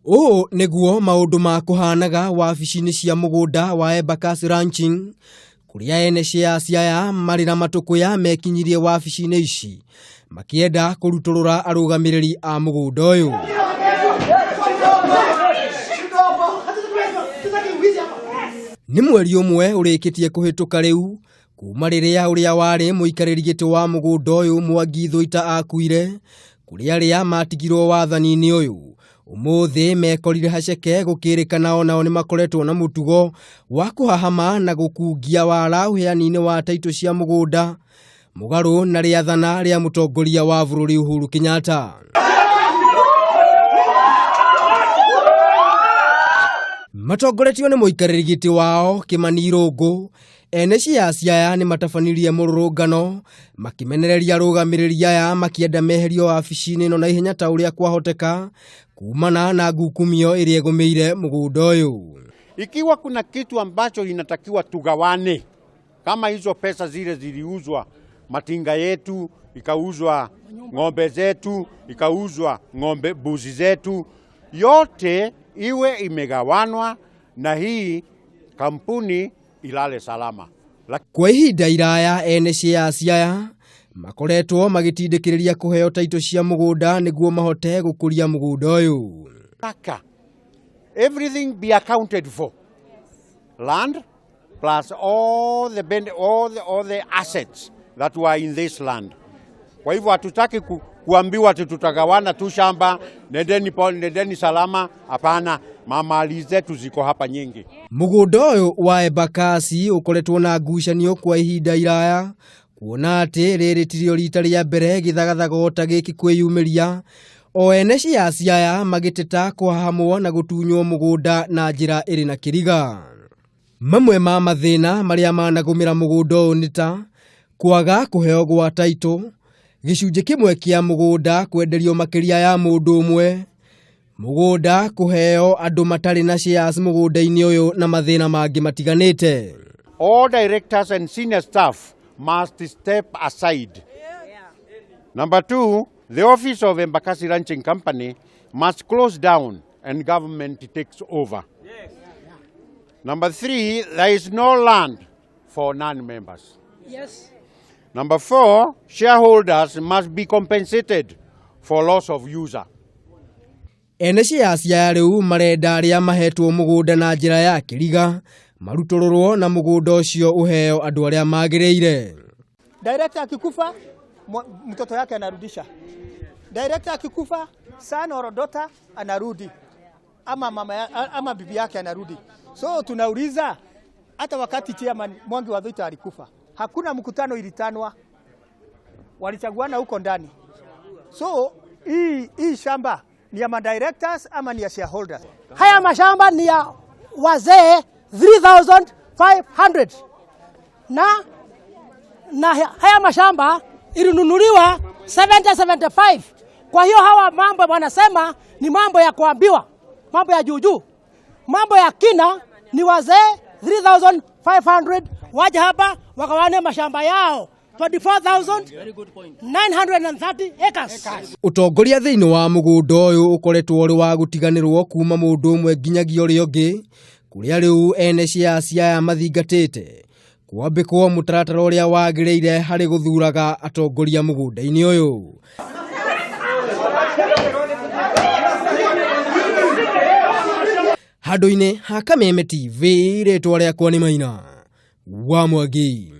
Ũũ nĩguo maũndũ ma kũhanaga wabici-inĩ cia mũgũnda wa Embakasi Ranching kũrĩa ene shares aya marĩ na matũkũya mekinyirie wabici-inĩ ici makĩenda kũrutũrũra arũgamĩrĩri a mũgũnda ũyũ. Nĩ mweri ũmwe ũrĩkĩtie kũhĩtũka rĩu kuma rĩrĩa ũrĩa warĩ mũikarĩri gĩtĩ wa mũgũnda ũyũ Mwangi Thuita akuire, kũrĩ arĩa matigirwo wathani-inĩ ũyũ ũmũthĩ mekorire haceke gũkĩrĩkana onao nĩ makoretwo na mũtugo wa kũhahama na gũkungia wara ũheani-inĩ wa taitũ cia mũgũnda mũgarũ na rĩathana rĩa mũtongoria wa bũrũri Uhuru Kenyatta. Matongoretio nĩ mũikarĩri gĩtĩ wao Kĩmani Irũngũ, ene shares aya nĩ matabanirie mũrũrũngano makĩmenereria arũgamĩrĩri aya makĩenda meherio wabici-inĩ ĩno na ihenya ta ũrĩa kwahoteka kumana na ngukumio ĩrĩa ĩgũmĩire mũgũnda ũyũ. Ikiwa kuna kitu ambacho inatakiwa tugawane, kama hizo pesa zile ziliuzwa, matinga yetu ikauzwa, ng'ombe zetu ikauzwa, ng'ombe mbuzi zetu, yote iwe imegawanwa na hii kampuni ilale salama. Kwa ihinda iraya ene shares aya makoretwo magĩtindĩkĩrĩria kũheo taitũ cia mũgũnda nĩguo mahote gũkũria mũgũnda ũyũ. Kaka, everything be accounted for. Land plus all the, all the, all the assets that were in this land. Kwa hivyo hatutaki kuambiwa ati tutagawana tu shamba, nendeni pole, nendeni salama. Hapana, mamali zetu ziko hapa nyingi. Mũgũnda ũyũ wa Embakasi ũkoretwo na ngucanio kwa ihinda iraya kuona atĩ rĩrĩ tirio rita rĩa mbere gĩthagathago ta gĩkĩ kwĩyumĩria o ene shares aya magĩteta kũhahamwo na gũtunywo mũgũnda na njĩra ĩrĩ na kĩriga. Mamwe ma mathĩna marĩa managũmĩra mũgũnda ũyũ nĩ ta kwaga kũheo gwa taitũ, gĩcunjĩ kĩmwe kĩa mũgũnda kwenderio makĩria ya mũndũ ũmwe, mũgũnda kũheo andũ matarĩ na shares mũgũnda-inĩ ũyũ na mathĩna mangĩ matiganĩte. All directors and senior staff must step aside. Number 2, the office of Embakasi Ranching Company must close down and government takes over. Number 3, there is no land for non-members. Number 4, shareholders must be compensated for loss of user. Ene shares aya rĩu marenda arĩa mahetwo mũgũnda na njĩra ya kĩriga marutũrũrwo na mũgũnda ũcio ũheo andũ arĩa magĩrĩire. Director akikufa, mtoto yake anarudisha. Director akikufa, son or daughter anarudi. Ama mama ya, ama bibi yake anarudi. So tunauliza hata wakati chairman Mwangi wa Thuita alikufa, hakuna mkutano ilitanwa. Walichaguana huko ndani. So hii shamba ni ya directors ama ni ya shareholders? Haya mashamba ni ya wazee 3500 na haya mashamba ilinunuliwa 70-75. Kwa hiyo hawa mambo wanasema ni mambo ya kuambiwa, mambo ya juujuu. Mambo ya kina ni wazee 3500 waje hapa wagawane mashamba yao 24,930 acres. Ũtongoria thĩinĩ wa mũgũnda ũyũ ũkoretwo ũrĩ wa gũtiganĩrwo kuma mũndũ ũmwe nginyagia ũrĩa ũngĩ, kũrĩa rĩu ene shares aya mathingatĩte kwambĩkwo mũtaratara ũrĩa wagĩrĩire harĩ gũthuraga atongoria mũgũnda-inĩ ũyũ. Handũ-inĩ ha Kameme TV, rĩtwa rĩakwa nĩ Maina wa Mwangi.